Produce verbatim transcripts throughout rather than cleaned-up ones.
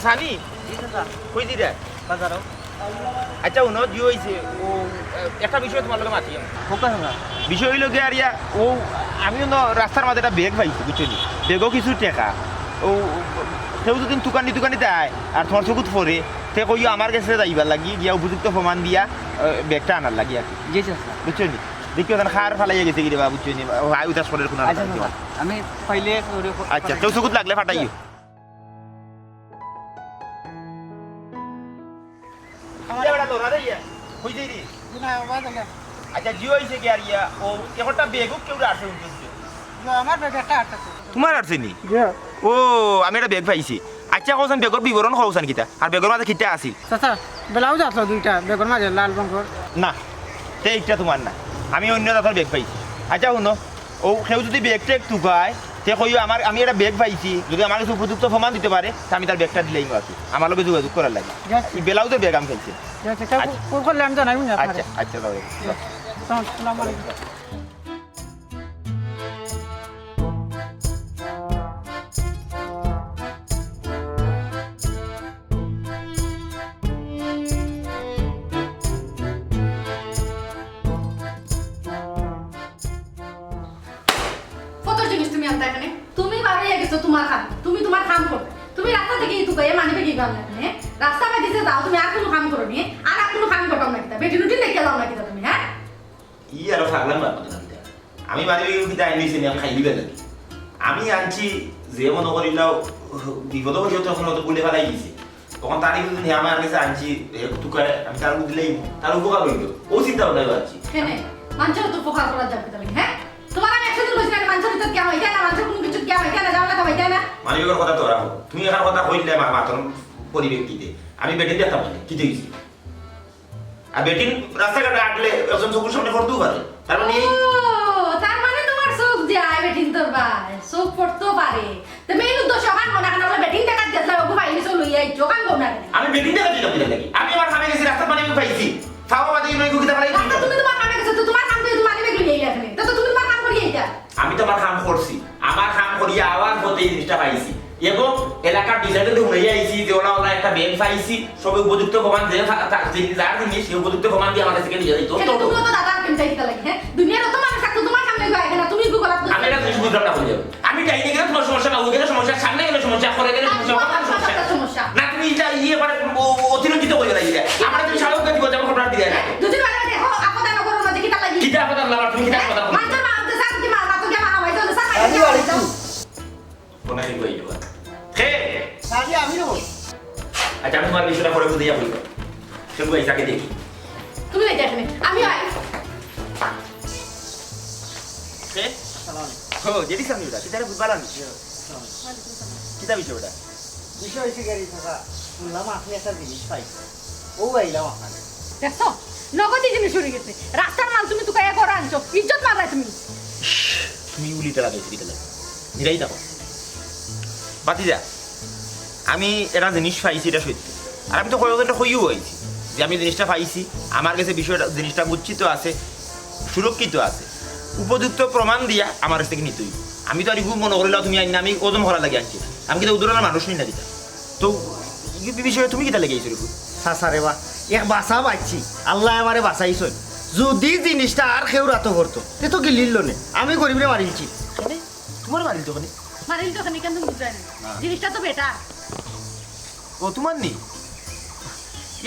সানি, জি চাচা। কই দিরা? বাজারো। আচ্ছা, হুনো, জি অইছে, ও, এ, একটা বিষয় তুমার লগে মাতি আমি। হোক না। বিষয় অইলো গিয়া আর ইয়া, ও, আমি অনো রাস্তার মাঝে একটা ব্যাগ পাইছি, বুঝছো নি? ব্যাগো কিছু টেকা। ও, কেউ যদি তুকানি তুকানি দেয় আর তুমার চকুত পড়ে, তে কইও আমার গেছে যাইবার লাগি, গিয়া উপযুক্ত প্রমাণ দিয়া, এ, ব্যাগটা আনার লাগি আর কি। জি চাচা। বুঝছো নি? দেখিও যেন খার ফালাইয়া গেছে কি রে বা, বুঝছো নি? ও, আয় উদাস করার কোনো আচ্ছা, আনন্দ চাচা, নাই। আমি পাইলে ওরে ক-, আচ্ছা, কেউ চকুত লাগলে ফাটাইও। ইয়া বেটা, লড়া রে ইয়া। কই যাই রে? জি না, বাবা, দেখেন। আচ্ছা, জি অইছে কি আর ইয়া, ও, একটা ব্যাগ কেউ রাখছে উঠতে উঠতে। জি, আমার ব্যাগ একটা আটকাছে। তুমার আটছে নি? জি। ও, আমি একটা ব্যাগ পাইছি। আচ্ছা, কওছাইন ব্যাগর বিবরণ কওছাইন কিতা? আর ব্যাগর মাঝে কিতা আছিল? চাচা, ব্লাউজ আছিল দুইটা, ব্যাগর মাঝে লাল রঙর। না, তে ইটা তুমার না। আমি অইন্য জাতর ব্যাগ পাইছি। আচ্ছা, হুনো, ও, কেউ যদি ব্যাগ ট্যাগ তুকায়, তে কইও আমার, আমি একটা ব্যাগ পাইছি, যদি আমার গেছে উপযুক্ত প্রমাণ দিতো পারে, তে আমি তার ব্যাগটা দিলাইমু আর কি। আমার লগে যোগাযোগ করার লাগি। ঠিক আছে। ই ব্লাউজর ব্যাগ আমি পাইছি। ঠিক আছে, কেউ আচ্ছা। ফোন করলে আমি জানাইমু নি আপনারে। আচ্ছা, আচ্ছা, যাও। আসসালামু আলাইকুম। কত জিনিস তুমি আনতা এখানে? তুমি বার অইয়া গেছো তুমার কাম, তুমি তুমার কাম করো। তুমি রাস্তা থাকি তুকাইয়া মানি ব্যাগ আনলা এখানে? রাস্তা বাদিছে যাও, তুমি আর কুনু কাম করো নি? আর, আর কুনু কাম করতাম না কিতা? বেটি রুটি দেখিয়া যাও না কিতা তুমি, হ্যাঁ? ই আরো পাগলামি মাত মাতো না কিতা? আমি মানি ব্যাগ কিতা আইন দিছি নি, আমি খাই দিবার লাগি। আমি আনছি যে মনো করিলাও বিপদ অইলো তখন অতো বুলে ফালাই দিছি। তখন তারে কিন্তু নি আমার গেছে আনছি, এ তুকায় আমি তার দিলাইমু, তার উপকার অইলো। ও চিন্তা ভাবনা আনছি। কেনে? মানষর তো উপকার করা যাবে তাইলে, হ্যাঁ? তুমার আমি একশো দিন কইছি না, মানষর ইজ্জত গিয়া অইতা না, মানষর কুনু কিছু গিয়া অইতা না, ঝামেলা খাওয়াইতা না। মানি ব্যাগর কথা তো রাখো। তুমি এখান কথা কইলে মা-, মাতর পরিপ্রেক্ষিতে। আমি বেটিন দেখতাম না, কিতা অইছে? আর বেটিন রাস্তাঘাটে আটলে একজন চকুর সামনে পড়তেও পারে। তার মানে এই ও, তার মানে তুমার চউখ যায় বেটিন্তর বায়, চউখ পড়তেও পারে। তে main উদ্দেশ্য অখান মনে অখান বেটিন দেখাত গেছলায়, ওগু পাইলিছো লইয়া আইছো, অখান কও না কেনে? আমি বেটিন দেখাত যাইতাম কিতার লাগি? আমি আমার কামে গেছি, রাস্তাত মানি ব্যাগ পাইছি। পাওয়া বাদে ইনো ইগু কিতা ফালাই দিতাম। রাস্তাত তুমি তুমার কামে গেছো, তো তুমার কাম তো মানি ব্যাগ লইয়া আইলা এখানে। তে তো তুমি তুমার কাম করিয়া আইতা। আমি তো আমার কাম করছি, আমার কাম করিয়া আওয়ার পথে ই জিনিসটা পাইছি। এবং এলাকার দুই চাইরজনরে হুনাইয়া আইছি যে ওলা ওলা একটা ব্যাগ পাইছি, সবে উপযুক্ত প্রমাণ যে থা-, থা-, যে যার জিনিস সে উপযুক্ত প্রমাণ দিয়া আমার গেছে নিয়া যাইতো। কেনে তুমিও তো দাদা, তুমি চাই কিতা লাগি, হ্যাঁ? দুনিয়ার অত মানুষ থাকতে তুমার কাম লইবা, এখানে তুমি ইগু করাত। আমি একটা জিনিস বুঝলাম না, কই যাবো? আমি যাই না, গেলে তুমার সমস্যা না, ওই গেলে সমস্যা, সামনে গেলে সমস্যা, করে গেলে সমস্যা, তুমার ওখানে সমস্যা। সমস্যা। না, তুমি ইটা ইয়ে করে ও-, ও-, অতিরঞ্জিত করে যাই। আমরা তুমি স্বাভাবিক জীবন যাপন করার দিকে না। দুদিন বাদে বাদে দেখো, আপদ আনো করো না, যে কিতা লাগি? কিতা আপদ আনলাম আর তুমি কিতা আপদ আনলাম? মানষর মা, যে স্যার কি মা, মা তো কে মা, হয়তো স্যার পাইছে আমি না, আছি। কোনায় নিব এই দোকান? হে! আরে আমি নই। আচ্ছা, আমি তুমার বিষয়টা পরে বুঝিয়া বলবো। শুধু এই যাকে দেখি। তুমি এই দেখো, আমি আই। হে? আসসালামু আলাইকুম। ও, জেডি সামনে ওটা, কিতারে ফুটবল আনি? জি, আসসালামু আলাইকুম। কিতা বিষয় ওটা? বিষয় অইছে গিয়া রে চাচা, হুনলাম আপনে একটা জিনিস পাইছইন। অউ আইলাম আপনার গেছে। দেখছো? নগদই জিনিস উড়ি গেছে। রাস্তার মাল তুমি তুকাইয়া ঘরো আনছো। ইজ্জত মাররায় তুমি। ইশ, তুমি উলিটা লাগাইছো, কিতা লাগে? নিরাই থাকো। ভাতিজা, আমি একটা জিনিস পাইছি, ইটা সত্য। আর আমি তো কয়েকজনরে কইয়াও আইছি যে আমি জিনিসটা পাইছি, আমার গেছে বিষয়টা, জিনিসটা গচ্ছিত আছে, সুরক্ষিত আছে। উপযুক্ত প্রমাণ দিয়া আমার গেছ থাকি নিতে অইবো। আমি তো আর ইগু মনো করিলাও তুমি আইন না, আমি ওজন করার লাগি আনছি না। আমি কিতা উদুরানোর মানুষ নি না কিতা? তো ই বিষয়ে তুমি কিতা লাগি আইছো রে ফুত? চাচা রে বা, এক বাচা পাইছি, আল্লায় আমারে বাচাইছইন। যুদি জিনিসটা আর কেউর আতো পড়তো, তে তো গিলিল নে, আমি গরিবরে মারিলছি। কেনে? তুমারে মারিলতো কেনে? মারিলতো কেনে, কেনে তুমি বুঝরায় না? না। জিনিসটা তো বেটার। ও, তুমার নি?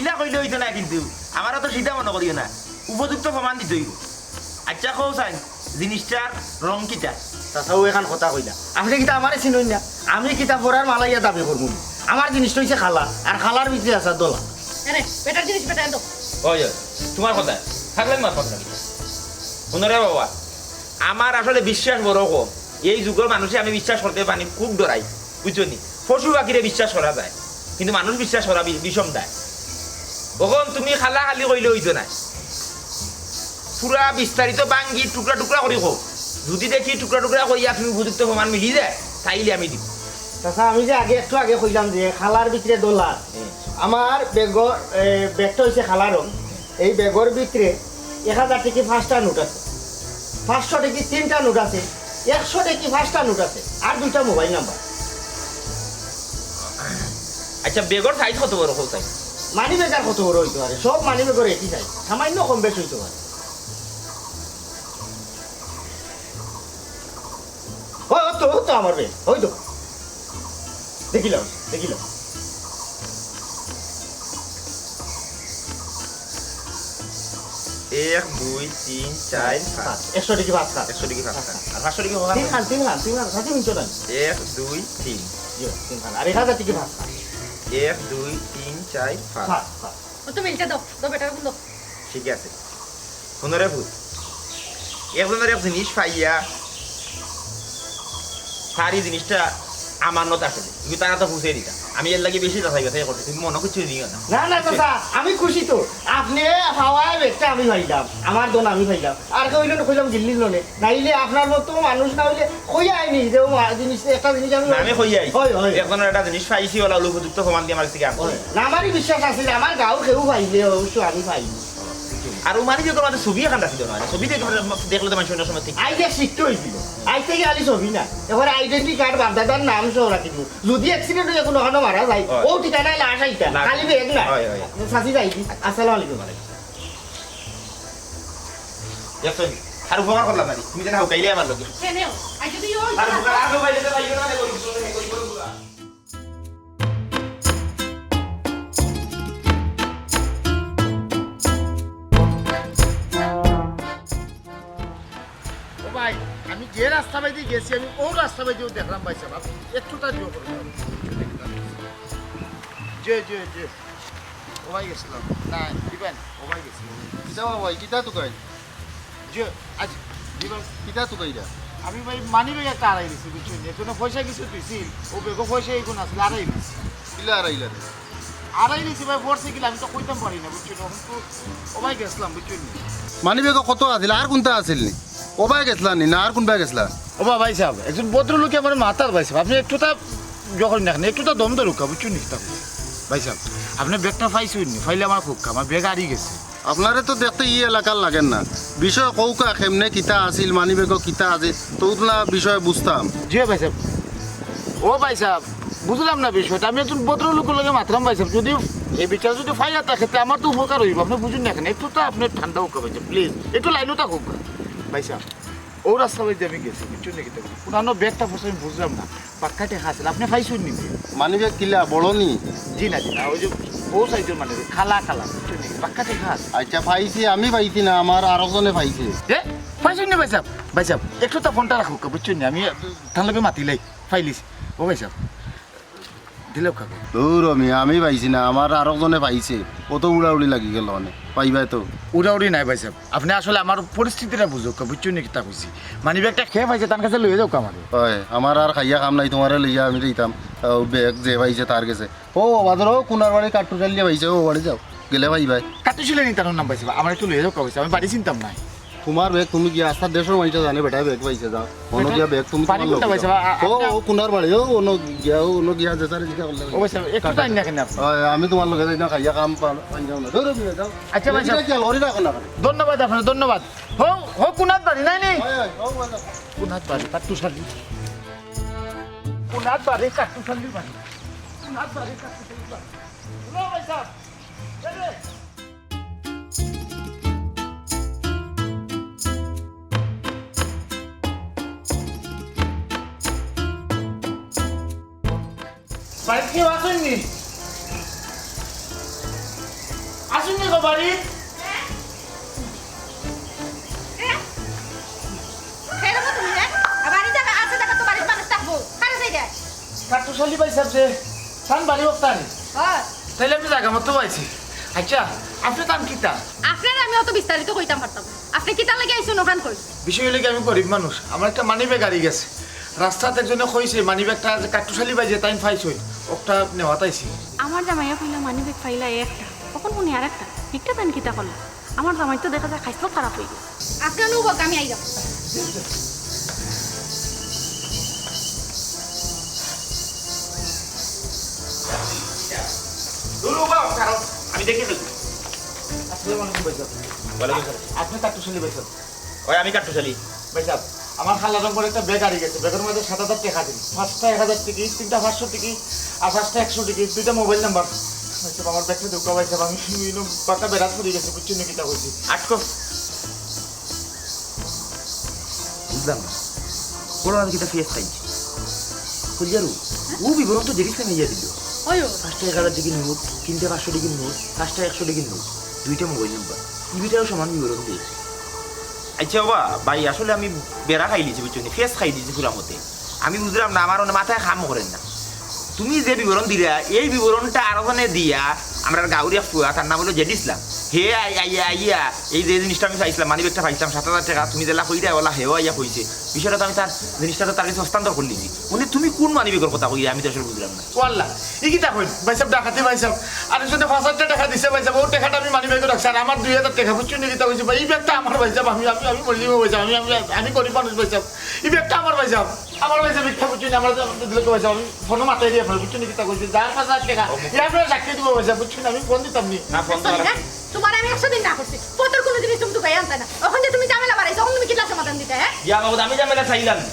ইলা কইলে অইতো না কিন্তু। আমারে তো সিধা মনো করিও না। উপযুক্ত প্রমাণ দিতে অইবো। আচ্ছা, কও চাইন, জিনিসটার রং কিতা? চাচা, অউ এখান কথা কইলা। আপনে কিতা আমারে চিনইন না? আমি কিতা পরার মালাইয়া দাবি করমু নি? আমার জিনিসটা অইছে কালা, আর কালার ভিতরে আছে দলা। আরে, বেটার জিনিস বেটায় দো। ওই, ওই, তুমার কথা। থাকলে মাত মাত না। হুনো রে বাবা, আমার আসলে বিশ্বাস বড় কম। এই যুগর মানুষে আমি বিশ্বাস করতে পারি, খুব ডরাই, বুঝছো নি? পশু পাখিরে বিশ্বাস করা যায়, কিন্তু মানুষ বিশ্বাস করা বি-, বিষম দায়। অখন তুমি খালা খালি কইলে অইতো নায়, পুরা বিস্তারিত ভাঙ্গি টুকরা টুকরা করি কও। যুদি দেখি টুকরা টুকরা কইয়া তুমি উপযুক্ত প্রমাণ মিলি যায়, তাইলে আমি দিমু। চাচা, আমি যে আগে, একটু আগে কইলাম যে কালার ভিতরে দলা, হুম। আমার ব্যাগর, এ, ব্যাগটা অইছে কালা রং। এই ব্যাগর ভিতরে এক হাজার টেকি পাঁচটা নোট আছে, পাঁচশো টেকি তিনটা নোট আছে, একশো টেকি পাঁচটা নোট আছে, আর দুইটা মোবাইল নাম্বার। আচ্ছা, ব্যাগর সাইজ কত বড়, কও চাই? মানি ব্যাগ আর কত বড় অইতো পারে? সব মানি ব্যাগর একই সাইজ, সামান্য কম বেশ অইতো পারে। ওই, ওই তো, ওই তো আমার ব্যাগ, ওই তো। দেখিলাম, দেখিলাম। এক, দুই, তিন, চাইর, পাঁচ। পাঁচ। একশো টেকি পাঁচ খান। একশো টেকি পাঁচ খান। আর পাঁচশো টেকি কয় খান? তিন খান, তিন খান, তিন খান। সাথে মিলছে না। এক, দুই, তিন। জি, তিন খান। আর এক হাজার টেকি পাঁচ খান। এক, দুই, তিন, চাইর, পাঁচ। পাঁচ, পাঁচ। ও তো মিলছে, দাও, দাও বেটার গুলো। ঠিক আছে। হুনরে পুত, একজনর এক জিনিস পাইয়া সারি জিনিসটা আমানত আসলে। তুমি তারা তো বুঝাই দিতা। আমি এর লাগি বেশি যাচাই বাছাই করছি। তুমি মনো কিছু নিও না। না, না, চাচা, আমি খুশি তো। আপনে পাওয়ায় ব্যাগটা আমি পাইলাম। আমার দন আমি পাইলাম। আর কেউ অইলে না কইলাম গিল্লির লনে। নাইলে আপনার মতো মানুষ না অইলে কইয়া আইনি যে ও মা-, জিনিস, একটা জিনিস আমি না, আমি কইয়া আইছি। হয়, হয়। একজনর একটা জিনিস পাইছি, ওলা উপযুক্ত প্রমাণ দিয়া আমার কাছে আনছে। হয়। না, আমারই বিশ্বাস আছে যে আমার গাঁওর কেউ পাইলে অবশ্য আমি পাইনি। আর ও মানি ব্যাগর মাঝে ছবি একখান রাখছিল না, ছবি দেখলে, দেখলে তো মানুষ অন্য সময় ঠিক। আইজ এক শিখতে অইছিল। আইজ থাকি খালি ছবি না, এবার আইডেন্টি কার্ড, বাপ-দাদার নাম সহ রাখি দিব। যদি অ্যাক্সিডেন্ট অইয়া কুনুখানো মারা যায়, হয়। ও ঠিকানায় লাশ আইতা, না। খালি ব্যাগ না। হয়, হয়। চাচি যাই কি? আসসালামু আলাইকুম। দেখছো নি? আর উপকার করলাম না রে। তুমি যেন হাউকাইলে আমার লগে। কেন? আর যদি ওই আর উপকার, আর হাউকাইলে তো ভাই, না, না, না, না। ও ভাই, আমি যে রাস্তা বাইদি গেছি, আমি ও রাস্তা বাইদিও দেখলাম ভাই সাহেব, আপনি একটুটা জোর করুন। জি, জি, জি। ও ভাই গেছিলাম। না, দিবেন। ও ভাই গেছিলাম। কিতা বাবা, কিতা তুকাই? জি, আজ দিবেন। কিতা তুকাইরা? আমি ভাই মানি ব্যাগ একটা আড়াই দিছি, বুঝছেন? এখানে পয়সা কিছু দিছিল, ও ব্যাগও পয়সা এখানে আসলে আড়াই দিছি। কিলা আড়াইলা রে? আড়াই দিছি ভাই, পড়ছে কিলা আমি তো কইতাম পারি না, বুঝছেন? এখন তো ও ভাই গেছিলাম, বুঝছেন? মানি ব্যাগও কত আছিল? আর কোনটা আছিল নি? ও ভাই গেছিলা নি? না আর কোন ভাই গেছিলা? ও বা ভাই সাহেব, একজন ভদ্রলোকে আমার মাতার ভাই সাহেব, আপনি একটু তা যখন দেখেন, একটু তা দম ধরুক, বুঝছেন নি? ভাই সাহেব, আপনি ব্যাগটা পাইছেন নি? পাইলে আমার খুব কাম, আমার ব্যাগ হারিয়ে গেছে। আপনারে তো দেখতে ই এলাকার লাগেন না। বিষয় কউক্কা, কেমনে কিতা আছিল, মানি ব্যাগও কিতা আছিল, তো উতলা বিষয়ে বুঝতাম। জি ভাই সাহেব। ও ভাই সাহেব, বুঝলাম না বিষয়টা। আমি একজন ভদ্রলোকের লগে মাতরাম ভাই সাহেব। যদি এই বিচার যদি পাইয়া থাকে, তে আমার তো উপকার অইবো। আপনি বুঝুন না কেন? একটু তো আপনি ঠান্ডা হউক্কা ভাই সাহেব, please। একটু লাইনও থাকুক ভাই সাহেব। ও রাস্তা বাইদি আমি গেছি, বুঝছেন নি কিতা? পুরানো ব্যাগটা পড়ছে আমি বুঝলাম না। বাক্কা টেকা আছিল, আপনি পাইছেন নি? মানি ব্যাগ কিলা, বড় নি? জি না, জি না, ওই যে ও সাইজের মানি ব্যাগ, কালা কালা, বুঝছেন নি? বাক্কা টেকা আছে। আচ্ছা, পাইছি, আমি পাইছি না, আমার আরকজনে পাইছে। এ, পাইছেন নি ভাই সাহেব? ভাই সাহেব, একটু তা ফোনটা রাখুক, বুঝছেন নি? আমি তার লগে মাতিলাই, পাইলিছি। ও ভাই সাহেব, দিলে কাকে? দূর আমি, আমি পাইছি না, আমার আরকজনে পাইছে। ও তো উড়াউড়ি লাগি গেল অনে। পাইবায় তো। উড়াউড়ি নাই ভাই সাহেব। আপনি আসলে আমার পরিস্থিতিটা বুঝুক, বুঝছেন নি কিতা কইছি? মানি ব্যাগটা কে পাইছে, তার কাছে লইয়া যাউক্কা আমারে। হয়, আমার আর খাইয়া কাম নাই, তোমারে লইয়া আমি যাইতাম। ও ব্যাগ যে পাইছে তার গেছে। ও বাজার, ও কুনার বাড়ি কাট্টুশালিয়ে পাইছে, ও বাড়ি যাও, গেলে পাইবায়। কাট্টুশালিয়ে নি তার নাম পাইছে, আমার একটু লইয়া যাউক্কা কইছে, আমি বাড়ি চিনতাম না। তোমার ব্যাগ তুমি গিয়া আস্তা দেশর মানুষে জানে বেটা ব্যাগ পাইছে, যাও। অনো গিয়া ব্যাগ তুমি বাড়ি তোমার কোনটা লগে পাইছে? যাও। আ-, আ-, ও, আপনি ও কুনার বাড়ি, ও অনো গিয়া, ও অনো গিয়া যে স্যার জিজ্ঞাসা করলে ও ভাই সাহেব, একটু কাটা। টাইম না কেন আপনি? ওই, আমি তোমার লগে যাই না, খাইয়া কাম পা-, পাই যাও না। ধরো বিয়ে যাও। আচ্ছা ভাই সাহেব। এটা কি আর করি রাখো না কেন? ধন্যবাদ আপনারে, ধন্যবাদ। হো, হো, কুনাত বাড়ি নাই নি? ওই, ওই, ও বলো। কুনাত বাড়ি, কাট্টুশালি। কুনাত বাড়ি, কাট্টুশালি বাড়ি। কুনাত বাড়ি, কাট্টুশালি বাড়ি। হ্যালো ভাই সাহেব। এই যে, বাড়িত কেউ আছইন নি? আছইন নি গো বাড়িত? এ? এরকম তুমি, হ্যাঁ? আর বাড়িত যাবে, আছে জাগা তো বাড়িত মানুষ থাকবো। কারে যাই রে? কাট্টুশালী ভাই সাহেব যে, তান বাড়ি ওখানে। হ্যাঁ। তাইলে আমি জাগা মতো পাইছি। আচ্ছা, আপনি তান কিতা? আপনারে আমি অত বিস্তারিত কইতাম পারতাম না। আপনি কিতা লাগি আইছইন ওখান কই? বিষয় অইলো কি, আমি গরিব মানুষ, আমার একটা মানি ব্যাগ হারি গেছে। রাস্তাত একজনে কইছে মানি ব্যাগটা যে কাট্টুশালী ভাই যে তাইন পাইছইন, ওটা নেওয়াত আইছি। আমার জামাইয়ে কইলা মানি ব্যাগ পাইলা একটা, অখন হুনি আর একটা। একটা তাইন কিতা করলা? আমার জামাই তো দেখা যায় খাইছলত খারাপ অই গেছে। আপনার নু বলতে আমি আইলাম। দুলু বাবা, কারণ আমি দেখে ফেলছি। আসসালামু আলাইকুম ভাই সাহেব। ওয়ালাইকুম সালাম। আপনি কাট্টুশালী ভাই সাহেব? ওই আমি কাট্টুশালী। ভাই সাহেব, আমার কালা রঙের একটা ব্যাগ হারিয়ে গেছে। ব্যাগের মধ্যে সাত হাজার টাকা দিন, পাঁচটা এক হাজার টেকি, তিনটা পাঁচশো টেকি, আর পাঁচটা একশো টিকিট, দুইটা মোবাইল নাম্বার। ভাইসাব, আমার ব্যাগটা ধোকা ভাইসাব, আমি ইনো বাক্কা বেড়াত পড়ি গেছি, বুঝছইন নি কিতা কইছি? আটকো। বুঝলাম না। বড় আমি কিতা ফেস খাইছি? কইলাম, ও বিবরণ তো জেরিস না ইয়া দিল। ওই ও। পাঁচটা এক হাজার টিকিট নোট, তিনটা পাঁচশো টিকিট নোট, পাঁচটা একশো টিকিট নোট, দুইটা মোবাইল নাম্বার। ইবিটাও সমান বিবরণ দিয়েছে। আচ্ছা বাবা, ভাই, আসলে আমি বেড়া খাই দিছি, বুঝছো নি? ফেস খাই দিছি পুরা মতে। আমি বুঝলাম না, আমার মানে মাথায় কাম করে না। তুমি যে বিবরণ দিলা, এই বিবরণটা আরো জনে দিয়া, আমরার গাউরিয়া ফুয়া, তার নাম হলো জেড ইসলাম। হে আই-, আইয়া, আইয়া, এই যে জিনিসটা আমি পাইছিলাম, মানি ব্যাগটা পাইছিলাম, সাত হাজার টেকা, তুমি যেলা কইরা, ওলা হেও আইয়া কইছে। বিষয়টা তো আমি তার, জিনিসটা তো তার কাছে হস্তান্তর করি দিছি। মানে তুমি কোন মানি ব্যাগর কথা কইরা, আমি তো আসলে বুঝলাম না। ওয়াল্লা, ই কিতা কইন? ভাইসাব, ডাকাতি ভাইসাব। আর একজনে পাঁচ হাজার টেকা দিছে ভাইসাব, ও টেকাটা আমি মানি ব্যাগো রাখছি। আর আমার দুই হাজার টেকা, বুঝছইন নি কিতা কইছি ভাই? ই ব্যাগটা আমার ভাইসাব, আমি, আমি, আমি মরলিমু ভাইসাব, আমি, আমি, আমি গরিব মানুষ ভাইসাব। ই ব্যাগটা আমার ভাইসাব। আমার ভাইসাব, ভিক্ষা বুঝছইন নি, আমার দিলে ভাইসাব, আমি ফোনো মাতাই দিয়া আপনারা, বুঝছইন নি কিতা কইছি? যার পাঁচ হাজার টেকা, ই আপনারা সাক্ষী দিব ভাইসাব, বুঝছইন নি? আমি ফোন দিতাম নি। না, ফোন তো আর হ্যাঁ? তোমার আমি একশো দিন না করছি। কতর কোনোদিন তুমি তো গায়ে আনতে না। অখন যে তুমি ঝামেলা বাড়াইছো, অখন তুমি কিলা সমাধান দিতে, হ্যাঁ? ইয়া বাবু, আমি ঝামেলা চাইলাম না।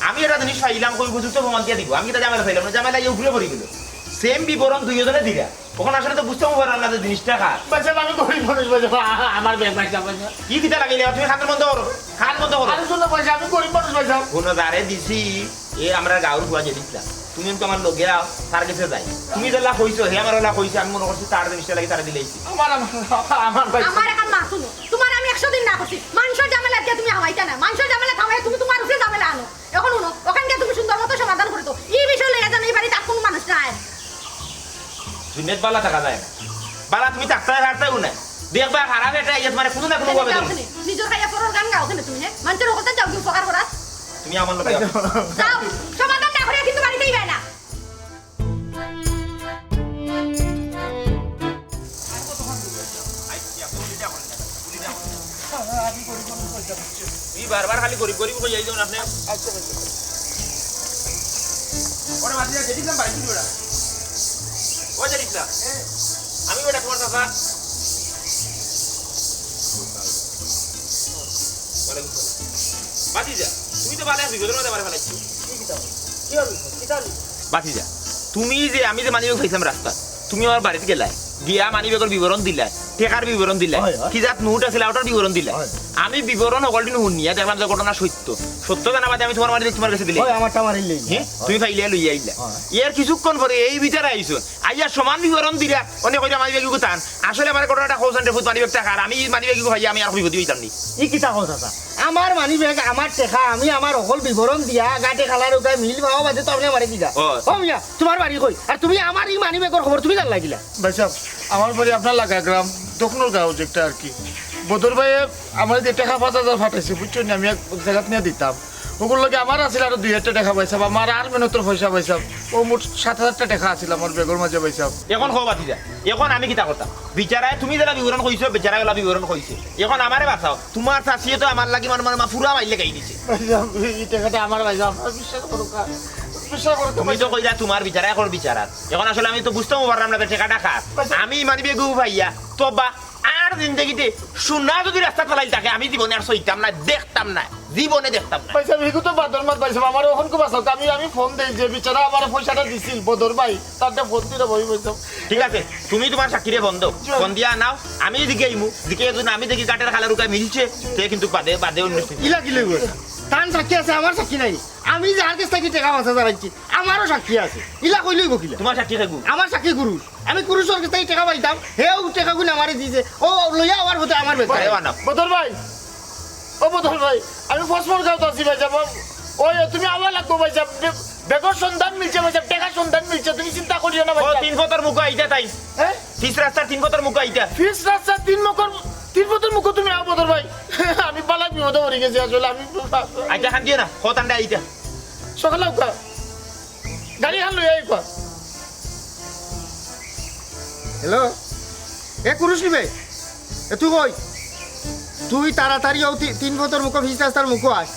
আমি একটা জিনিস পাইলাম, কই বুঝু তো প্রমাণ দিয়া দিব। আমি কিতা ঝামেলা চাইলাম না, ঝামেলা ইয়ে উপরে পড়ি গেল। সেম বিবরণ দুইজনে দিলা। অখন আসলে তো বুঝতাম পারলাম না যে জিনিসটা কার। ভাইসাব, আমি গরিব মানুষ ভাইসাব, আ-, আ-, আমার ব্যাগ ভাইসাব, ভাইসাব। কি কিতা লাগাইলে? তুমি কান বন্ধ করো, কান বন্ধ করো। আরে শুনো ভাইসাব, আমি গরিব মানুষ ভাইসাব। হুনো, যারে দিছি, এ আমরার গাউর ফুয়া জেড ইসলাম। তুমি তো আমার লগে আও, তার গেছে যাই। তুমি যেলা কইছো, হে আমার ওলা কইছে, আমি মনে করছি তার জিনিসটা লাগি তারে দিলাইছি। আমার, আমার, আমার ভাইসাব। আমার এখন মা শুনো, তোমার আমি একশো দিন না করছি। মানষর ঝামেলা দিয়া তুমি হামাইতা না। মানষর ঝামেলা থামাইয়া তুমি তোমার উপরে ঝামেলা আনো। এখন হুনো, অখান গিয়া তুমি সুন্দর মতো সমাধান করি তো। ই বিষয় লইয়া যেন ই বাড়িত আর কোনো মানুষ না আয়। দুনিয়াত বালা থাকা যায় না। বালা তুমি থাকতায় পারতায়ও না। দেখবা খারাপ এটা আইয়া তোমারে কোনো না কোনো ভাবে যাও ধরবো। ওখানে। নিজর খাইয়া পরর গান গাও ওখানে তুমি, হ্যাঁ? মানষর হকলতা যাও কি উপকার করা? তুমি আমার লগে যাও। যাও, সমাধান না করিয়া কিন্তু বাড়িত আইবায় না। তুমি বারবার খালি গরিব গরিব কইয়া যাও না আপনি। আচ্ছা, আচ্ছা। ওরে বাদ দিয়া, জেড ইসলাম বাড়ি ফিরবে না। ও জেড ইসলাম, আমি বেটা তোমার চাচা। ওয়ালাইকুম সালাম। বাদ দিয়া, তুমি তো বালা বিপদের মধ্যে আমার ফেলাইছো। কি কিতা? কি হলো? কিতা হলো? বাদ দিয়া, তুমি যে, আমি যে মানিব্যাগ পাইছিলাম রাস্তাত, তুমি আমার বাড়িত গেলায়, গিয়া মানিব্যাগর বিবরণ দিলায়, টেকার বিবরণ দিলায়, হয়, হয়। কি জাত নোট আছিল ওটার বিবরণ দিলায়। হয়। আমি বিবরণ হকলটি হুনিয়া দেখলাম যে ঘটনা সত্য। সত্য জানা বাদে আমি তোমার মানিব্যাগ তোমার গেছে দিলাইছি। হয়, আমারটা আমার ইল্লেই। হ্যাঁ? হয়। তুমি পাইলে লইয়া আইলা। হয়। এর কিছুক্ষণ পরে এই বিচারে আইছো। আইয়া সমান বিবরণ দিলা, অনে কইরা মানিব্যাগ ইগু তান। আসলে আমার ঘটনাটা কও চাইন রে ফুত, মানিব্যাগটা কার? আমি মানিব্যাগ ইগু পাইয়া আমি আর বিপদে অইতাম নি। ই কিতা কও চাচা? আমার মানিব্যাগ, আমার টেকা, আমি আমার হকল বিবরণ দিয়া গাটে খালার উকায় মিল পাওয়া বাদে তো আপনে আমারে দিলা। ও। ও মিয়া, তোমার বাড়ি কই? আর তুমি আমার ই মানিব্যাগর খবর তুমি জানলা কিলা? ভাইসাব, আমার বাড়ি আপনার লাগা গ্রাম, দক্ষিণর গাঁও যেটা আর কি। বদর ভাইয়ে আমার যে টেকা পাঁচ হাজার পাঠাইছে, বুঝছো নি? আমি এক জাগাত নিয়া দিতাম। ওগুর লগে আমার আছিল আরো দুই হাজার টেকা ভাইসাব, আমার আর মেহনতর পয়সা ভাইসাব। ও মোট সাত হাজার টেকা আছিল আমার ব্যাগর মাঝে ভাইসাব। এখন কও বাদ দিয়া, এখন আমি কিতা করতাম? বিচারায় তুমি যেলা বিবরণ কইছো, বিচারায় ওলা বিবরণ কইছে। এখন আমারে বাঁচাও। তোমার চাচিয়ে তো আমার লাগি মানে, মানে, মা পুরা মাইল লাগাই দিছে। ভাইসাব, ই টেকাটা আমার ভাইসাব, বিশ্বাস করো কা-, বিশ্বাস করো তো তুমি তো ভাইসাব। কইলা তোমার বিচারায় কর বিচারাত। এখন আসলে আমি তো বুঝতামও পারলাম না যে টেকাটা কার। ভাইসাব। আমি মানিব্যাগ ইগু পাইয়া, তবা আর জিন্দেগিতে সোনা যদি রাস্তাত ফালাই থাকে, আমি জীবনে আর সইতাম না, দেখতাম না, জীবনে দেখতাম না। ভাইসাব, ইগু তো বাদর মাত ভাইসাব, আমার ওখানকে বাঁচাও। আমি, আমি ফোন দেই যে বিচারা আমার পয়সাটা দিছিল, বদর ভাই, তারটা ফোন দিলে ভাই ভাইসাব। ঠিক আছে, তুমি তোমার সাক্ষীরে ফোন দাও, জি। ফোন দিয়া আনাও, আমি এদিকে আইমু, দিকে যদি আমি দেখি গাটের খালার উকায় মিলছে, তে কিন্তু বাদে, বাদে অন্য কিছু। ইলা কি লইব? তান সাক্ষী আছে, আমার সাক্ষী নাই। আমি যার কাছ থাকি টেকা পাঁচ হাজার আনছি, আমারও সাক্ষী আছে। ইলা কইলে অইব কিলা? তোমার সাক্ষী কে গু? আমার সাক্ষী কুরুশ। আমি কুরুশর কাছ থাকি টেকা পাইতাম, হেও টেকাগুন আমারে দিছে। ও লইয়া আওয়ার পথে আমার বেটা। আরে বানা। বদর ভাই, ও বদর ভাই, আমি ফসমর গাঁওত আছি ভাইসাব। ওই তুমি আওয়া লাগবো ভাইসাব। বে-, ব্যাগর সন্ধান মিলছে ভাইসাব, টেকার সন্ধান মিলছে, তুমি চিন্তা করিও না ও ভাইসাব। তিন ফতর মুখো আইতা তাই। হ্যাঁ? পিছ রাস্তার তিন ফতর মুখো আইতা। পিছ রাস্তার তিন মুখর, তিন ফতর মুখো তুমি আও বদর ভাই। আমি বালা বিপদে পড়ি গেছি আসলে, আমি আইতা খান দিয়ে না, কত আন্ডা আইতা। সকালে উকা। গাড়ি খান লই আইবা। হ্যালো, এ কুরুশ নিবে? এ তুই কই? তুই তাড়াতাড়ি ও তি-, তিন ফতর মুখো, পিছ রাস্তার মুখো আয়।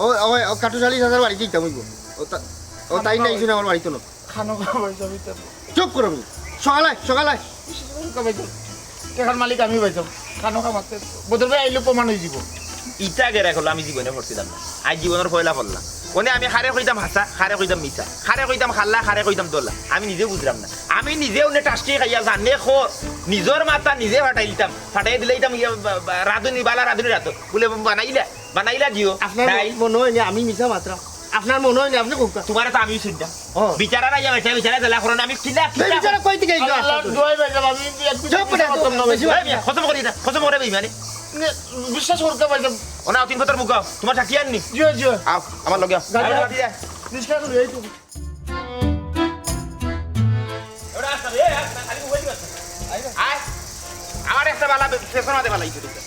ও, ও, ও কাটুশালি চাচার বাড়িত যাইতাম অইব। ও তা-, ও তাই নাই শুনে আমার বাড়িত না। খানো খাওয়াই যাবি তো। চুপ করো মি। সকালে, সকালে। টেকার মালিক আমি ভাইসাব। খানো খামাতে। বদর ভাই আইলে প্রমাণ অই যিব। ইটা গেরা করলো আমি জীবনে পড়ছিলাম না। আজ জীবনের পয়লা পড়লাম। অনে আমি কারে কইতাম হাছা, কারে কইতাম মিছা, কারে কইতাম কাল্লা, কারে কইতাম দলা, আমি নিজেও বুঝরাম না। আমি নিজেও অনে টাসকি খাইয়া জানে খো, নিজর মাথা নিজে ফাটাইলিতাম, ফাটাইয়া দিলাইতাম ইয়া, বা, বা, রাঁধুনি, বালা রাঁধুনি রাঁধো। বুলে, "বানাইলা, বানাইলা দিও।" আপনার নাই। মনে অয় না আমি মিছা মাতরাম? আপনার মনে অয় না আপনে কউক্কা? তুমারে তো আমি শুনতাম। ও। বিচারার আইয়া বেটা বিচারা দিলা, কারণ আমি কিলা, এই কিলা বিচারা কই থাকি আইলো? আল্লাহর দোয়াই ভাইজান, আমি কিন্তু এক চুপ করে মিছা মাততাম না, ভাইজান। এই মিয়া, খতম করি না, খতম করে বেইমানি। নে, বিশ্বাস করতে ভাইজান। অনে আও, তিন কথার মুখ আও, তুমার সাক্ষী আননি? জি, জি। আও, আমার লগে আও। গাড়ি আও, আও। গাড়ি আও। রিস্কা তো এই তো। এবার আস না, এই আস না, খালি মোবাইল আস না। আয়, আমার একটা বালা পেছন মাঝে ফালাইছে, ঠিক আছে?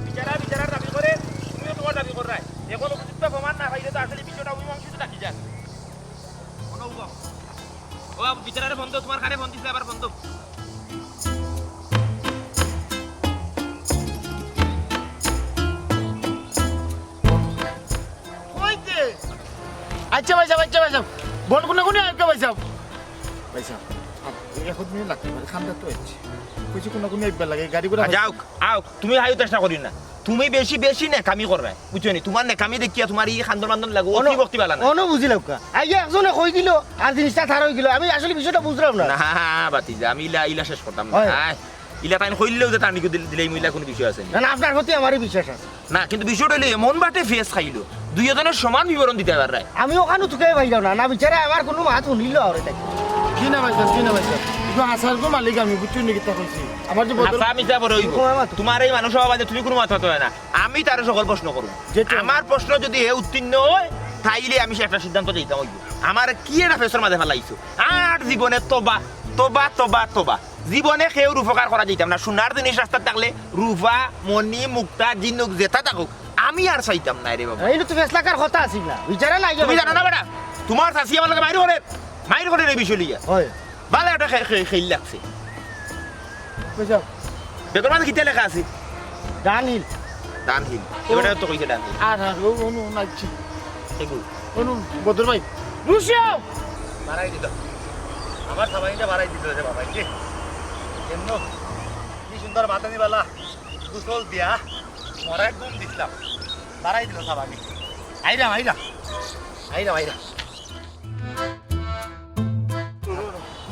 বিচারা বিচারার দাবি করে, তুমিও তুমার দাবি কররায়। এখন উপযুক্ত প্রমাণ না পাইলে তো আসলে বিষয়টা অমীমাংসিত থাকি যার। কোনো উপায়। ও, বিচারারে ফোন দেও, তুমার কারে ফোন দিছে, আবার ফোন দেও। কইতে? আচ্ছা ভাইসাব, আচ্ছা ভাইসাব। বল কোনে কোনে আইবে ভাইসাব? ভাইসাব, এখন মিনিট লাগতে পারে, খান্দা তো হচ্ছে। কইছি কোনে কোনে আইবার লাগে, গাড়ি ঘোড়া আচ্ছা, আউক, আউক, তুমি হাইও চেষ্টা করিও না। তুমি বেশি, বেশি নেকামি কররায়, বুঝছো নি? তুমার নেকামি দেখিয়া তুমার ই খান্দন বান্দন লাগবো, অতি ভক্তি বালা না। অনো বুঝিলাউক্কা। আইয়া একজনে কই দিল, আর জিনিসটা তার অই গেল। আমি আসলে বিষয়টা বুঝলাম না। না, বাতিজা, আমি ইলা, ইলা শেষ করতাম না। হয়। আয়, ইলা তাইন কইলেও যে তার নিকু দিল-, দিলেই মইলা কোনো বিষয় আছে নি। না, না, আপনার প্রতি আমারই বিশ্বাস আছে। না, কিন্তু বিষয়টা অইলো এমন বাটে ফেস খাইলো, দুইজনের সমান বিবরণ দিতে পাররায়। আমি ওখানে তুকে পাইলাম না, না বিচারে আমার কোনো মাত শুনিল আর তাই। জি না ভাইসাব, জি না ভাইসাব। ইগু হাছার গো মালিক আমি, বুঝছো নি কিতা কইছি? আমার যে বদল হাছা মিছা বড় অইবো। তোমার মাত। তুমার এই মানুষ হওয়া বাদে তুমি কোনো মাত মাতো না। আমি তারে সকল প্রশ্ন করুম। যে তো। আমার প্রশ্ন যদি হে উত্তীর্ণ অয়, তাইলে আমি সে একটা সিদ্ধান্ত দিতাম অইবো। আমার কি এটা ফেসর মাঝে ফালাইছো? আর জীবনে তবা, তবা, তবা, তবা। জীবনে কেউর উপকার করা যাইতাম না। সোনার জিনিস রাস্তাত থাকলে রূপা, মণি, মুক্তা, জিনুক যেটা থাকুক, আমি আর চাইতাম না রে বাবা। এইটা তো ফেসলাকার কথা আছিল না, বিচারে নাই তুমি যাবে। জানো না বেটা, তুমার চাচি আমার লগে মাইর করে, মাইর করে রে বিষয় লইয়া। হয়। বালা একটা খে-, খে-, খেইল লাগছে। বুঝছো? বেগর মাঝে কিতা লেখা আছে? ডানহিল। ডানহিল। ও। এবারে তো কইছে ডানহিল। আর, আর, ও, ও, ও, নাচছি। এগু। ও, ও, বদর ভাই। রুশিয়াও! বাড়াই দিল। আমার সাবানিটা বাড়াই দিল রে বাবা, এই যে। কেমন? কি সুন্দর মাথা নিবালা। গোসল দিয়া। মরা ঘুম দিছিলাম। বাড়াই দিল সাবানি। আইরাম, আইরাম। আইরাম, আইরাম।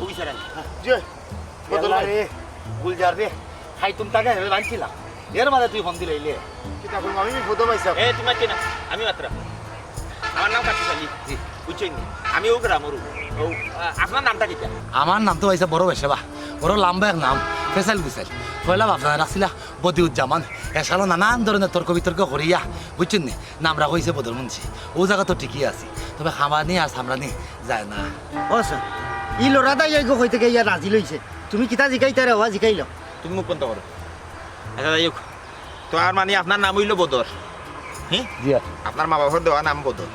ওই স্যার, আইরাম। জি। বদল ভাই। রে, গুলজার রে। খাইতুম তাকে হেবে বানছিলাম। এর মাঝে তুই ফোন দিলে ইলে। কিতা করবো? আমি বিপদো পাইছি। এ, তুমি মাতছি না। আমি মাতরাম। আমার নাম কাট্টুশ আলী। জি। বুঝছইন নি? আমি ও গ্রামর। ও, আ, আপনার নামটা কিতা? আমার নাম তো অইছে বড় বেশে বা। বড় লম্বা এক নাম। ফেসাইল গুসাইল। পয়লা বাপ জানা রাখছিলা বদিউজ্জামান। এসালো নানান ধরনের তর্ক বিতর্ক করিয়া, বুঝছইন নি? নাম রাখা অইছে বদর মুন্সি। ও জাগা তো ঠিকই আছে। তবে খামানি আর সামরানি যায় না। ও স্যার, ই লড়াদা ইয়াইগো কইতে গিয়া নাজিল অইছে। তুমি কিতা জিকাইতারে ওয়া জিকাইলো। তুমি মুখ বন্ধ করো। আচ্ছা, যাই হোক, তো আর মানে আপনার নাম অইলো বদর, হ্যাঁ? জি। আপনার মা বাবার দেওয়া নাম বদর।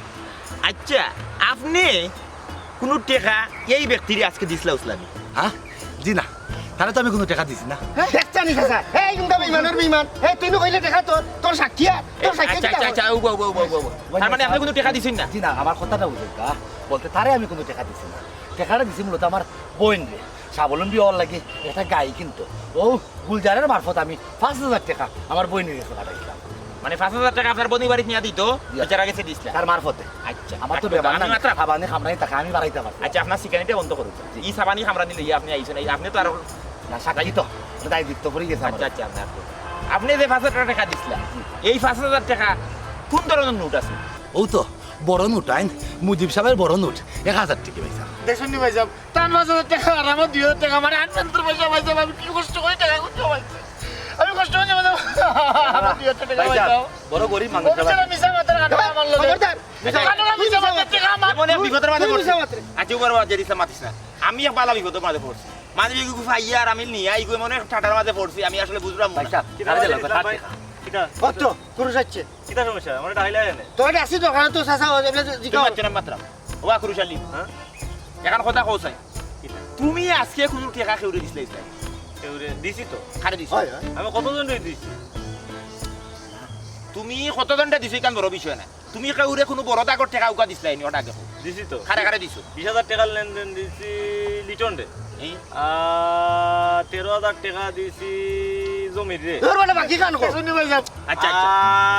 আচ্ছা, আপনি কোনো টেকা এই ব্যক্তিরে আজকে দিছলা উসলানি? হ্যাঁ? জি না, তারে তো আমি কোনো টেকা দিছি না। দেখছনি চাচা, এই কিন্তু বেইমানর বেইমান। এই তুই নু কইলে টেকা তোর, তোর সাক্ষী আর, তোর সাক্ষী আচ্ছা, কিতা আচ্ছা, হয়? আচ্ছা, উবা, উবা, উবা, উবা, উবা। তার মানে আপনি কোনো টেকা দিছেন না? জি না, আমার কথাটা বুঝুন কা। বলতে তারে আমি কোনো টেকা দিছি না। টেকাটা দিছি মূলত আমার বইনরে। স্বাবলম্বী অওয়ার লাগি একটা গাই কিনতো। ও গুলজারের মারফত আমি পাঁচ হাজার টেকা আমার বইনর গেছে পাঠাইছিলাম। মানে পাঁচ হাজার টেকা আপনার বইনর বাড়িত নিয়া দিত, জি। বেচারা গেছে দিছলা? তার মারফতে। আচ্ছা, আমার তো বেমার না, সাবানি খামরানি টাকা আমি বাড়াইতে পারছি। আচ্ছা, আপনার সিকানিটা বন্ধ করুন। জি। ই সাবানি খামরানি লইয়া আপনি আইছেন, এই আপনি তো আর না, সাক্ষী তো, এটা দায়িত্ব পড়ে গেছে আমার। আচ্ছা, আচ্ছা, আপনি, আপনি যে পাঁচ হাজার টেকা দিছলা, জি। এই পাঁচ হাজার টেকা কোন ধরনের নোট আছে? ও তো বড় নোট আইন, মুজিব সাহেবের বড় নোট, এক হাজার টেকা পয়সা। দেখছেন নি ভাইসাব, তার পাঁচ হাজার টেকা আর আমার দুই হাজার টেকা, মানে আনন্দের পয়সা পাইতাম, আমি কি কষ্ট করে টেকা করতে পারছি। আমি কষ্ট করে আমার দুই হাজার টেকা ভাইসাব, পাইতাম। বড় গরিব মানুষ ও বেচারা ভাই। মিছা মাতের কাটা আমার লগে। খবরদার। কাটা মিছা মাতের টেকা আমার। এমন এক বিপদের মাঝে তুই পড়ছি। মিছা মাতের। আচ্ছা, উবার বাবা, জেরিসা মাতিস না। আমি এক বালা বিপদের মাঝে পড়ছি। মানে, ইগু ফাইয়া আর আমি নিয়া, ইগু এমন এক ঠাটার মাঝে পড়ছি, আমি আসলে বুঝলাম না। ভাইসাব, কিতা আরে ভাই, দিলাম, কিতা? কিতা? কত? কুরুশ আইছে। কিতা সমস্যা? আমার ডাইলা এনে। তোর ডাকছি দোকানে তো চাচা, ও এমনি জিগাও। তুমি মাতছো না মাতরাম। ওবা কুরুশ আলী। হ্যাঁ? এখন কথা কও চাই। কিতা? তুমি আজকে কোনো টেকা কেউরে দিছলায় নি? কেউরে দিছি তো। কারে দিছো? হয়, হয়। আমি কতজনরে দিছি? তুমি কতজনরে দিছো, ইখান বড় বিষয় না। তুমি কেউরে কুনু বড় দাগর টেকা উকা দিছলায় নি, ওটা দেখো। দিছি তো। কারে কারে দিছো? বিশ হাজার টেকার লেনদেন দিছি লিটনরে। এই? আর তেরো হাজার টেকা দিছি জমিররে। তোর মানে বাকি কান কর। শুনি ভাই সাহেব। আচ্ছা, আচ্ছা।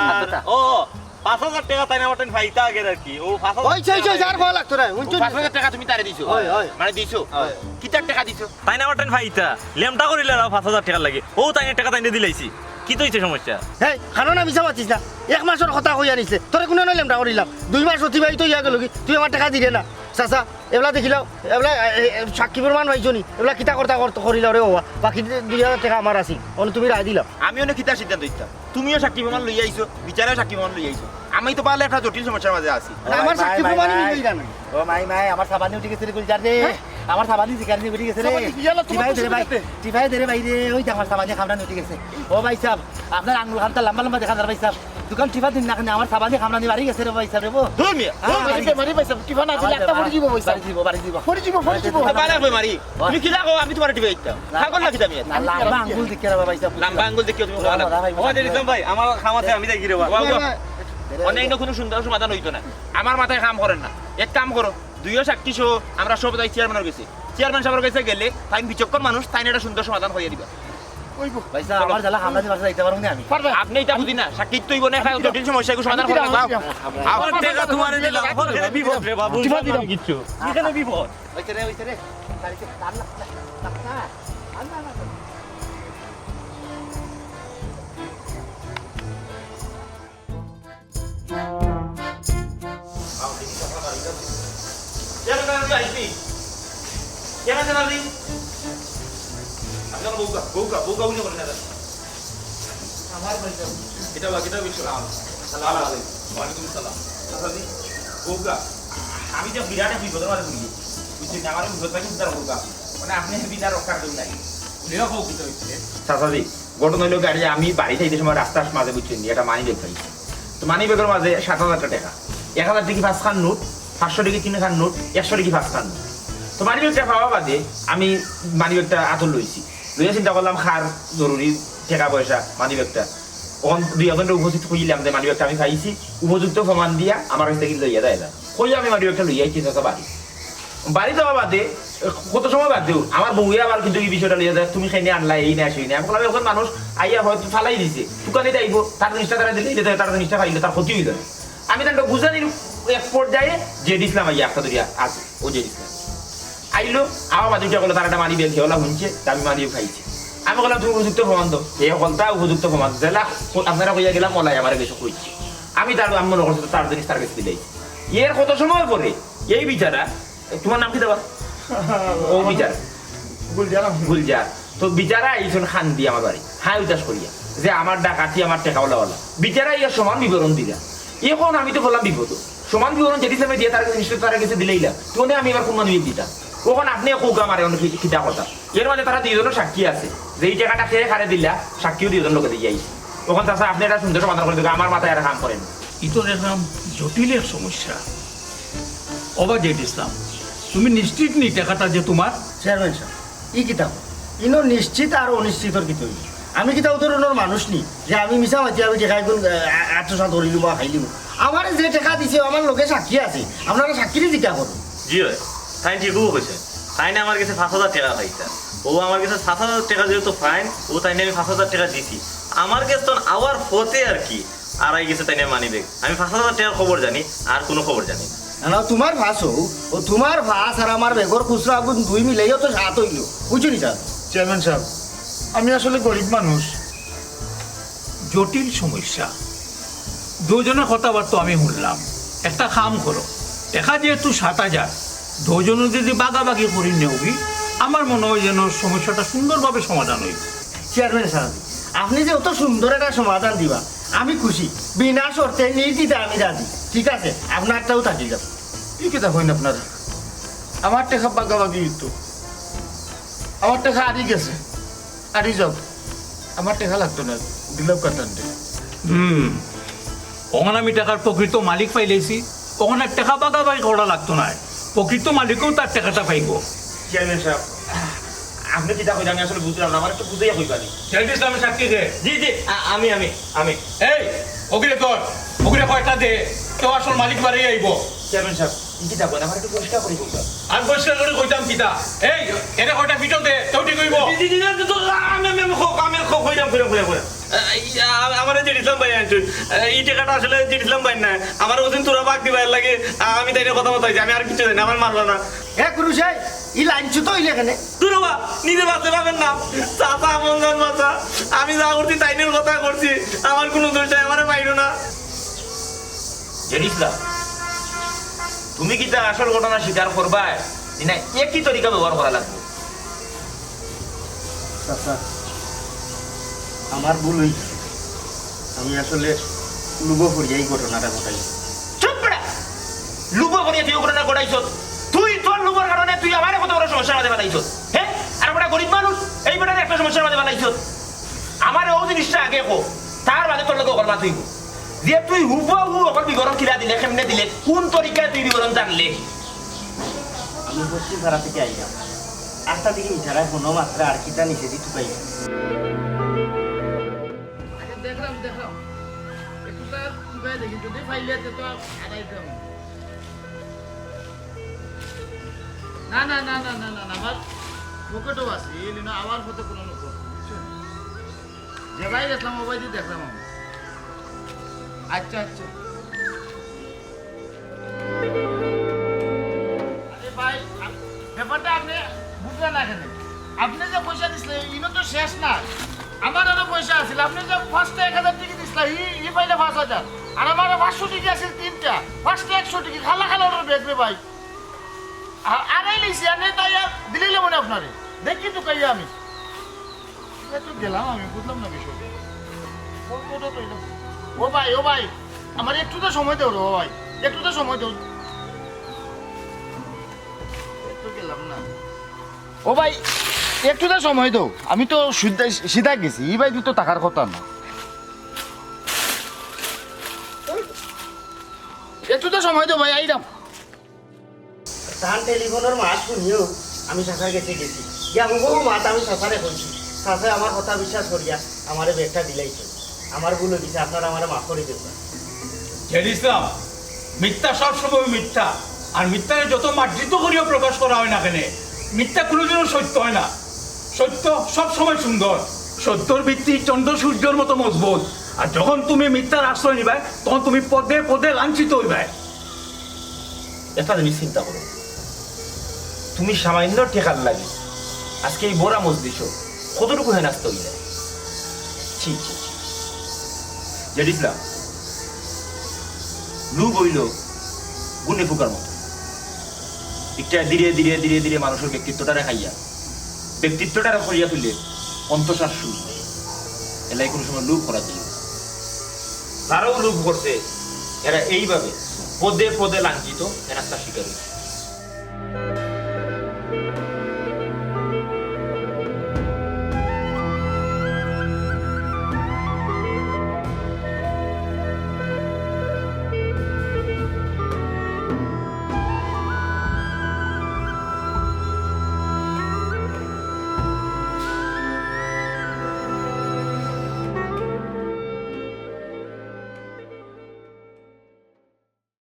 আর, আচ্ছা। ও, পাঁচ হাজার টেকা তাইন আমার টাইন ফাইতা আগের আর কি। ও, পাঁচ হাজার ওই, সেই, সেই, যার কওয়া লাগতো না। হুনছো নি? পাঁচ হাজার টেকা তুমি তারে দিছো? হয়, হয়। মানে দিছো? হয়। কিতার টেকা দিছো? তাইন আমার টাইন ফাইতা। লেমটা করিলা পাঁচ হাজার টেকার লাগি। ও, তাইন টেকা তাইন দিলাইছি। কিতা অইছে সমস্যা? হেই, কারণ আমি মিছা মাতিস না। এক মাসর কথা কইয়া নিছলে। তোরে কুনু নয় লেমটা করিলাম। দুই মাস অতিবাহিত অইয়া গেল কি? তুই আমার টেকা দিরে না। চাচা, এবলা দেখিলাও, এবলা, এ, এ, সাক্ষী প্রমাণ পাইছো নি? এবলা কিতা করতা করত-, করিলাও রে বাবা? বাকি দুই হাজার টেকা আমার আছিল। অনো তুমি রায় দিলাও। আমি অনো কিতা সিদ্ধান্ত দিতাম? তুমিও সাক্ষী প্রমাণ লইয়া আইছো, বিচারেও সাক্ষী প্রমাণ লইয়া আইছো। আমি তো পারলে একটা জটিল সমস্যার মাঝে আছি। না, আমার ভাই, সাক্ষী ভাই, প্রমাণই ভাই। মিলইরা না। ও মাই, মাই, আমার সাবান উঠি গেছে রে গুলজার রে। হ্যাঁ? আমার সাবান উঠি গেছে রে। সাবান কি ইয়ালা তোমার টিফাই দে রে ভাই, দোষ? টিফাই দে রে ভাই রে, ওই যে আমার সাবান কামড়ানি উঠি গেছে। ও ভাই সাহেব, আপনার আঙ্গুল খানটা লম্বা লম্বা দেখা যার ভাই সাহেব। দোকান টিফা দিন না কেন, আমার সাবান কামড়ানি বাড়ি গেছে রে ভাই সাহেব রে। ও। ধুর মিয়া, হ্যাঁ, ধুর মিয়া। বাড়ি দিব, বাড়ি দিব, টিফা না দিলে একটা পড়ি দিব ভাই সাহেব। বাড়ি দিব, বাড়ি দিব। পড়ি দিব, পড়ি দিব। বাড়ি দিব। বাড়ি দিব। তুমি কিলা কও, আমি তুমারে টিফা দিতাম। না, পাগল নাকি তুমি? না, লম্বা আঙ্গুল দেখে রে ভাই সাহেব। লম্বা আঙ্গুল দেখিয়া তুমি কও না। না, ভাই, ও, ভাই। ইসলাম ভাই, আমার কাম আছে, আমি যাই গিরে বা। ও, ও। অন্য কুনু সুন্দর সমাধান অইতো না। আমার মাথায় কাম করের না। এক কাম করো, দুইও সাক্ষী সহ আমরা সব যাই চেয়ারম্যানর গেছে। চেয়ারম্যান সাবর গেছে গেলে, তাইন বিচক্ষণ মানুষ, তাইন একটা সুন্দর সমাধান করিয়া দিবা। অইবো। ভাই সাহেব, আমার জ্বালা কামড়ানি বাড়ি যাইতে পারমু না আমি। পারবা। আপনে ইতা বুঝি না, সাক্ষী তো অইবো না, এখন জটিল সমস্যা, এগু সমাধান করবা। আমার টেকা তুমারে দিলাম, আমার এখানে বিপদ রে বাবু, টিফা দিলাম। আমি কিচ্ছু। এখানে বিপদ। ওই তো রে, ওই তো রে। গাড়িতে টান না, টান না, টান না, টান না। আমার ভাই সাহেব। এটা বা, এটা বিশ্ব। সালাম আলাইকুম। ওয়ালাইকুম সালাম। চাচাজি, বউকা, আমি যে বিরাট এক বিপদর মাঝে পড়ি গেছি। বুঝছেন, আমার বিপদ ভাই কিন্তু তার বউকা। মানে, আপনি বিনা রক্ষার কেউ নাই। উনিও বউ কিতা হইছে? চাচাজি, ঘটনা অইলো, গাড়ি আমি বাড়িত আইতে সময় রাস্তার মাঝে, বুঝছেন নি, একটা মানি ব্যাগ পাইছি। তো মানি ব্যাগর মাঝে সাত হাজার টেকা, এক হাজার টেকি পাঁচ খান নোট, পাঁচশো টেকি তিন খান নোট, একশো টেকি পাঁচ খান নোট। তো মানি ব্যাগটা পাওয়া বাদে আমি মানি ব্যাগটা আতো লইছি, লইয়া চিন্তা করলাম কার জরুরি টেকা পয়সা মানি ব্যাগটা। অখন দুই একজনরে উপস্থিত কইলাম যে মানি ব্যাগটা আমি পাইছি, উপযুক্ত প্রমাণ দিয়া আমার কাছ থাকি লইয়া দেয় না। কইয়া আমি মানি ব্যাগটা লইয়া আইছি চাচা বাড়ি। বাড়ি যাওয়া বাদে, কত সময় বাদেও, আমার বউয়ে আবার কিন্তু ই বিষয়টা লইয়া যায়, "তুমি কেনে আনলা, এই না, সেই না।" আমি কইলাম, "এখন মানুষ আইয়া হয়তো ফালাই দিছে, দোকানে যাইবো, তার জিনিসটা তারা দিলে, দিলে তার জিনিসটা পাইলে তার ক্ষতি অইলো না।" আমি তানরে বুঝানির এক পর্যায়ে জেড ইসলাম আইয়া একটা ধরিয়া আছে, ও জেড ইসলাম আইলো, আমার বাদে উঠে কইলো, "তার একটা মানি ব্যাগ খেয়ে ওলা হুনছে, তা আমি মানি ব্যাগ খাইছি।" আমি কইলাম, "তুমি উপযুক্ত প্রমাণ দাও।" এ হকলতা উপযুক্ত প্রমাণ, যেলা আপনারা কইয়া গেলাম, ওলাই আমার গেছে কইছে। আমি তার, আমি মনে করছি তো তার জিনিস তার গেছে দিলাই। এর কত সময় পরে এই বিচারা, তোমার নাম কিতা বা? ও বিচারা। গুলজার আহমদ। গুলজার। তো বিচারা আইছইন কান্দি আমার বাড়ি, হায় উতাস করিয়া, যে আমার ডাকাতি, আমার টেকা ওলা ওলা। বিচারা ইয়া সমান বিবরণ দিলা। এখন আমি তো বললাম বিপদ। সমান বিবরণ যেটি সময় দিয়া তার কাছে নিশ্চয় তার কাছে দিলাইলা। তো আমি এবার কোন মানুষ দিতাম? এখন আপনি কউকা আমারে অনেক কিতা কথা। এর মাঝে তারা দুইজনও সাক্ষী আছে, যে এই টেকাটা কে কারে দিলা, সাক্ষীও দুইজন লগে দিয়া আইছে। তখন চাচা, আপনি একটা সুন্দর সমাধান করি দিবা, আমার মাথায় আর কাম করে না। ইতো দেখলাম জটিল এক সমস্যা। ওবা জেড ইসলাম, তুমি নিশ্চিত নি টেকাটা যে তোমার? চেয়ারম্যান সাব, ই কিতা কও? ইনো নিশ্চিত আর অনিশ্চিতর কিতা অইলো? আমি কিতা ও ধরনর মানুষ নি যে আমি মিছা মাতি আমি টেকা এগুন, আ, আ, আত্মসাৎ করিলিমু বা খাইলিমু? আমারে যে টেকা দিছে, আমার লগে সাক্ষী আছে, আপনারা সাক্ষীরে জিকা করো। জি অয়, তাইন ঠিকউ কইছইন। তাইন আমার গেছে পাঁচ হাজার টেকা পাইতা। ও আমার গেছে পাঁচ হাজার টেকা যেহেতু পাইন, ও তাইন আমি পাঁচ হাজার টেকা দিছি। আমার গেছে তখন আওয়ার পথে আর কি, আরাই গেছে তাইন মানি ব্যাগ। আমি পাঁচ হাজার টেকার খবর জানি, আর কুনু খবর জানি না। না, না, তোমার পাঁচ অউ, ও তোমার পাঁচ আর আমার ব্যাগর খুচরা আগুন দুই মিলাইয়া তো সাত অইলো। বুঝছো নি স্যার? চেয়ারম্যান সাব, আমি আসলে গরিব মানুষ। জটিল সমস্যা। দুইজনর কথাবার্তা আমি হুনলাম। একটা কাম করো, টেকা যেহেতু সাত হাজার, দুইজনে যদি ভাগাভাগি করি নেওগি, আমার মনে অয় যেন সমস্যাটা সুন্দরভাবে সমাধান অইবো। চেয়ারম্যান সাব, আপনি যে অত সুন্দর একটা সমাধান দিবা, আমি খুশি। বিনা শর্তে নির্দ্বিধায় আমি রাজি। ঠিক আছে, আপনারটাও থাকি যাক। ই কিতা কইন আপনারা? আমার টেকা ভাগাভাগি অইতো। আমার টেকা আরি গেছে। আরি যাউক। আমার টেকা লাগতো না। দিলাম কাতানতে। হুম। অখন আমি টেকার প্রকৃত মালিক পাইলাইছি। অখন আর টেকা ভাগাভাগি করা লাগতো নায়। প্রকৃত মালিকও তার টেকাটা পাইবো। চেয়ারম্যান সাব, আপনি কিতা কইরা আমি আসলে বুঝলাম না। আমার একটু বুঝাইয়া কইবা নি? জেড ইসলামের সাক্ষী কে? জি, জি, আ-, আমি, আমি, আমি। এই, ওকে ধর। ওগুরে কয়টা দে, তো আসল মালিক বাড়ি আইব। চেয়ারম্যান সাহেব, ই কিতা কইন? আমার একটু পরিষ্কার করি কইতা। আর পরিষ্কার করি কইতাম কিতা? এই, এরে কয়টা পিঠো দে, তো ঠিক অইব। জি, জি, জি, না, তো, তো, আমি, আমি, আমি, কইরাম, কইরাম, কইরাম, কইরাম। আ, ই, আ, আমারে জেড ইসলাম ভাই আনছইন। আ, ই টেকাটা আসলে জেড ইসলাম ভাই না। আমার ওদিন তোরা বাগ দিবা এর লাগি, আ, আমি তাইরে কথা বলতে আইছি, আমি আর কিচ্ছু জানি না, আমার মারবা না। এ কুরুশ ভাই, ই লাইন চুতো অইলে কেনে? দূর বাবা, নিজে বাঁচতে পারবেন না। চাচা, মন জান বাঁচা। আমি যা করছি, তাইনের কথা করছি। আমার কোনো দোষ নাই, আমারে মাইরো না। জেড ইসলাম, তুমি কিতা আসল ঘটনা স্বীকার করবায়? জি না, একই তরিকা ব্যবহার করা লাগবো। চাচা, আমার ভুল অইছে। আমি আসলে লোভো পড়িয়া ই ঘটনাটা ঘটাইছি। চুপ বেটা! লোভো পড়িয়া তুই ই ঘটনা ঘটাইছস? তুই তোর লোভর কারণে তুই আমারে কত বড় সমস্যার মাঝে ফালাইছস, হ্যাঁ? আর বেটা গরিব মানুষ, এই বেটারে একটা সমস্যার মাঝে ফালাইছস। আমারে অউ জিনিসটা আগে ক, তার বাদে তোর লগে অকল মাত অইব। যে তুই হুবহু অকল বিবরণ কিলা দিলে, কেমনে দিলে, কোন তরিকায় তুই বিবরণ জানলে? আমি পশ্চিম পাড়া থাকি আইলাম। আস্তা দিকে ইশারায় ফোনো মাত্র আর কিতা নিচেদি তুকাই। আগে দেখলাম, দেখলাম। একটু তো তুকাই দেখি, যদি ফাইলে আছে তো আদায় দিলাম। না, না, না, আমার পকেটও আছে, এই নিন, আমার পথে কোনো লোক। যে ভাই গেছিলাম, ও ভাই দিয়ে দেখলাম আমি। আচ্ছা, আচ্ছা। আরে ভাই, আপ-, ব্যাপারটা আপনি বুঝলেন না কেনে? আপনি যে পয়সা দিছিলেন, ইনো তো শেষ না। আমার আরো পয়সা আছিল। আপনি যে ফার্স্টে এক হাজার টিকিট দিছিলেন, ই, ই পাইলে পাঁচ হাজার। আর আমার পাঁচশো টিকিট আছিল তিনটা। ফার্স্টে একশো টিকিট, খালা খালা ওর ব্যাগ রে ভাই। আর, আড়াই লিছি, আর নেই তাই আর দিলেই মনে আপনারে। দেখি তো কাইয়া আমি। এ তো গেলাম আমি, বুঝলাম না বিষয়টা। ও, ও তো, তো এটা। ও ভাই, ও ভাই, আমার একটু তো সময় দেও রে, ও ভাই, একটু তো সময় দেও। এ তো গেলাম না। ও ভাই, একটু তো সময় দেও, আমি তো সিধা, সিধা গেছি, ই ভাই তো থাকার কথা না। একটু তো সময় দেও ভাই, আইরাম। তান টেলিফোনর মাত শুনিও আমি চাচার গেছে গেছি। গিয়া হুবহু মাত আমি চাচারে কইছি। চাচায় আমার কথা বিশ্বাস করিয়া আমারে ব্যাগটা দিলাইছে। আমার ভুল অই গেছে, আপনারা আমারে মাফ করি দেবা। জেড ইসলাম, মিথ্যা সব সময় মিথ্যা। আর মিথ্যারে যত মার্জিত করিয়া প্রকাশ করা হয় না কেনে, মিথ্যা কোনোদিনও সত্য হয় না। সত্য সব সময় সুন্দর। সত্যর ভিত্তি চন্দ্র সূর্যর মতো মজবুত। আর যখন তুমি মিথ্যার আশ্রয় নিবায়, তখন তুমি পদে পদে লাঞ্ছিত হইবায়। একটা জিনিস চিন্তা করো, তুমি সামান্য টেকার লাগি আজকে এই বড়া মজলিসও কতটুকু হেনাস্ত হইলে? ছি, ছি, ছি। জেড ইসলাম, লোভ হইল গুণে ফুকার মতো। এটা ধীরে ধীরে, ধীরে ধীরে মানুষের ব্যক্তিত্বটারে খাইয়া, ব্যক্তিত্বটারে করিয়া তুলে অন্তঃসার শুরু। এলাই কোনো সময় লোভ করা যায় না। তারাও লোভ করছে, এরা এইভাবে পদে পদে লাঞ্ছিত, হেনাস্তার শিকার হইছে।